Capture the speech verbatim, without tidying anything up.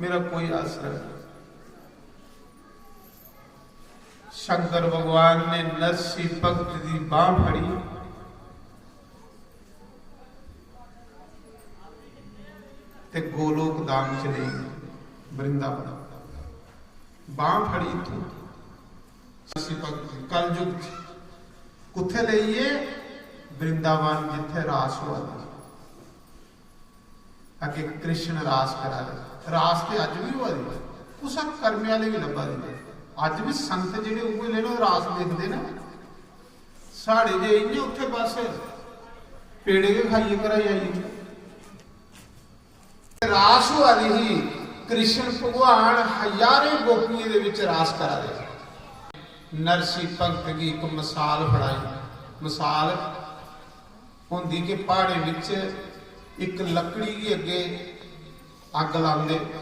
मेरा कोई आसरा नहीं। शंकर भगवान ने नरसी भक्त दी बांह फड़ी ते गोलोक धाम च लेई गए, वृंदावन। बांह फड़ी तू नरसी भक्त दी, कलयुग च कुत्थे लेइए? वृंदावन, जित्थे रास होआ दा। अगे कृष्ण रास करा दे। रास ते अज भी होआ दी, कुछ कर्मे आले भी लब्भा दे। अज भी संत जेह्ड़े उ'ऐ ले न, रास देखदे न। साढ़े जे इ'यां उत्थे बस पेड़े गै खाइयै घरा आई गे। रास होआ दी ही, कृष्ण भगवान हजारें गोपियें दे विच रास करा दे। नरसी भगत गी इक मसाल फड़ाई। मसाल होंदी कि प्हाड़ें विच इक लकड़ी गी अग्गे अग्ग लांदे,